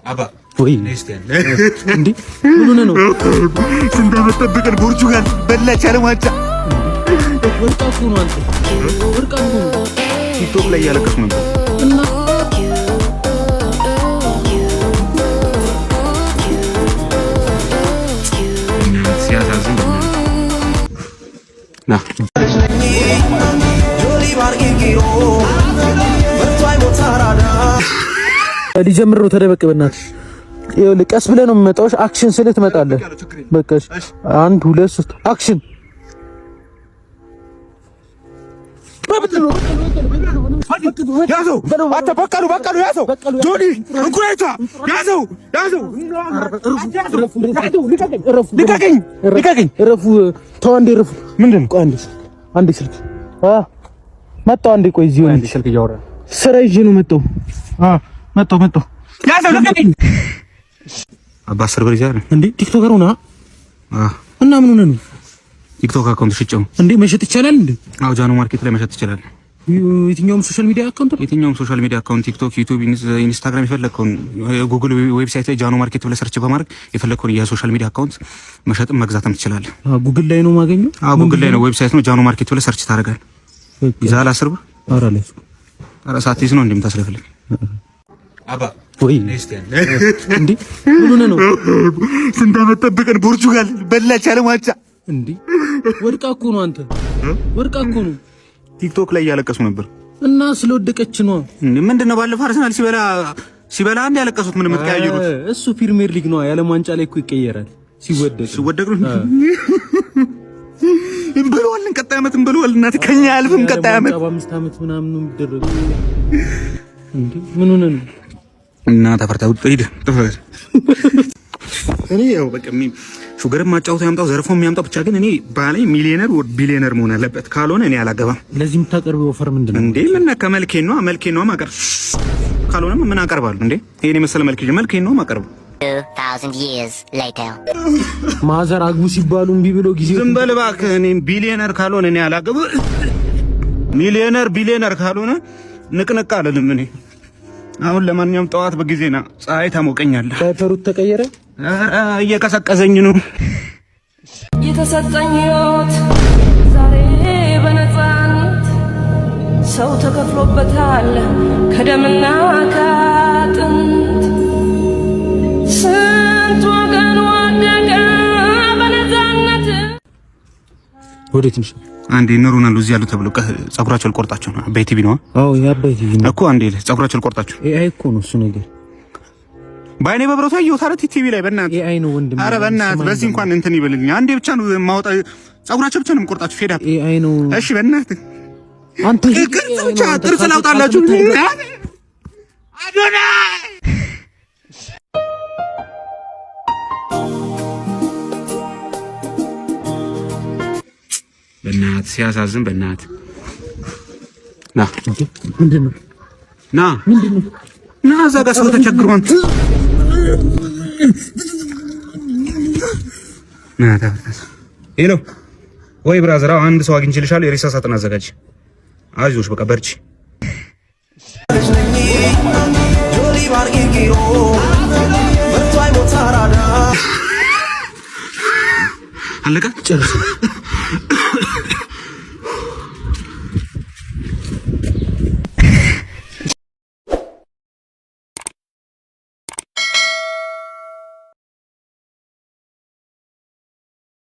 ወይ እንዴ፣ ምን ሆነህ ነው? ስንት ዓመት ጠብቀን ፖርቹጋል በላች ዓለም ዋንጫ። ወርቃ እኮ ነው አንተ፣ ወርቃ እኮ ነው። ቲክቶክ ላይ እያለቀሱ ነበር። እና ሲያሳዝን። ና። ሊጀምር ነው። ተደበቅ በእናትህ። ይኸውልህ ቀስ ብለህ ነው የምመጣው። Action ስልህ ትመጣለህ። በቃ እሺ። አንድ፣ ሁለት፣ ሶስት፣ action። ያዘው አንተ፣ በቀሉ በቀሉ፣ ያዘው ጆኒ እንቁራሪቷ፣ ያዘው ያዘው፣ ልቀቀኝ ልቀቀኝ። እረፉ። ተው አንዴ እረፉ። ምንድን ነው? ቆይ አንዴ ስልክ፣ አንዴ ስልክ መጣሁ። አንዴ ቆይ፣ እዚሁ አንዴ ስልክ እያወራ ስራ ይዤ ነው መጣሁ። መጣሁ መጣሁ። ያዘው፣ ልቀቀኝ። አባ፣ 10 ብር ይዘሃል? እንዴ፣ TikToker ሆና እና ምን ሆነህ ነው? ቲክቶክ account ሽጨው። እንዴ፣ መሸጥ ይቻላል እንዴ? አዎ፣ ጃኖ ማርኬት ላይ መሸጥ ትችላለህ። የትኛውም social media account ነው? የትኛውም social media account፣ ቲክቶክ፣ ዩቲዩብ፣ ኢንስታግራም፣ የፈለግከውን ጉግል website ላይ ጃኖ ማርኬት ብለህ search በማድረግ የፈለግከውን የ social media account መሸጥም መግዛትም ትችላለህ። ጉግል ላይ ነው የማገኘው? አዎ፣ ጉግል ላይ ነው፣ website ነው። ጃኖ ማርኬት ብለህ search ታደርጋለህ። ይዘሃል 10 ብር? ኧረ አልያዝኩም። ኧረ ሳትይዝ ነው እንደምታስለፍልኝ አባ። ወይ እንዴ፣ ምን ሆነህ ነው? ስንት ዓመት ጠብቀን ፖርቹጋል በላች ዓለም ዋንጫ። እንዴ፣ ወድቃ እኮ ነው አንተ፣ ወድቃ እኮ ነው። ቲክቶክ ላይ እያለቀሱ ነበር። እና ስለወደቀች ነው። እንዴ፣ ምንድን ነው? ባለፈው አርሰናል ሲበላ ሲበላ አንድ ያለቀሱት ምን የምትቀያየሩት? እሱ ፕሪሚየር ሊግ ነው። የዓለም ዋንጫ ላይ እኮ ይቀየራል። ሲወደቅ ሲወደቅ ነው። እንበለዋለን፣ ቀጣይ ዓመት እንበለዋለን። እናቴ ከኛ አያልፍም። ቀጣይ ዓመት በ5 ዓመት ምናምን ነው የሚደረገው። እንዴ፣ ምን ሆነህ ነው? እና ተፈርታ ሂድ ጥፈት። እኔ ያው በቃ sugar ም ማጫወቱ ያምጣው ዘርፎ የሚያምጣው፣ ብቻ ግን እኔ ባሌ millionaire or billionaire መሆን አለበት። ካልሆነ እኔ አላገባም። ለዚህ የምታቀርበው offer ምንድን ነው? እንዴ፣ ምን ነካ? መልኬ ነው፣ መልኬ ነው ማቀርብ። ካልሆነም ምን አቀርባለሁ እንዴ? ይሄን የመሰለ መልክ ይዤ መልኬ ነው ማቀርበው። 2,000 years later. ማዘር አግቡ ሲባሉ እምቢ ብሎ ጊዜ ዝም በል እባክህ። እኔ ቢሊዮነር ካልሆነ እኔ አላገባም። Millionaire billionaire ካልሆነ ንቅንቅ አልልም እኔ። አሁን ለማንኛውም ጠዋት በጊዜ ና፣ ፀሐይ ታሞቀኛለህ። ዳይፐሩ ተቀየረ። ኧረ እየቀሰቀሰኝ ነው። የተሰጠኝ ሕይወት ዛሬ በነፃነት ሰው ተከፍሎበታል ከደምና ከአጥንት። ስንት ወገን ወደቀ በነፃነት። ወዴት ነሽ? አንዴ እነ ሮናልዶ እዚህ ያሉ ተብሎ ጸጉራቸው ልቆርጣቸው ነው። አባይ ቲቪ ነው። አዎ፣ የአባይ ቲቪ ነው። እኮ። አንዴ ጸጉራቸው ልቆርጣቸው። AI እኮ ነው እሱ ነገር። በአይኔ በብረቱ አየሁት። ኧረ ቲቪ ላይ በእናትህ። AI ነው ወንድም። ኧረ በእናትህ በዚህ እንኳን እንትን ይበልልኝ። አንዴ ብቻ ነው የማወጣ፣ ጸጉራቸው ብቻ ነው የምቆርጣቸው። Fade up። AI ነው። እሺ በእናትህ። አንተ። ቅርጽ ብቻ፣ ቅርጽ ላውጣላችሁ። አዶናይ። በእናትህ ሲያሳዝን፣ በእናትህ ና። ምንድን ነው? ና ና፣ እዛ ጋር ሰው ተቸግሯል። ና ተፈታስ። Hello ወይ brother፣ አዎ አንድ ሰው አግኝቼልሻለሁ። የሬሳ ሳጥን አዘጋጅ። አይዞሽ በቃ በርቺ። አለቀ። ጨርስ።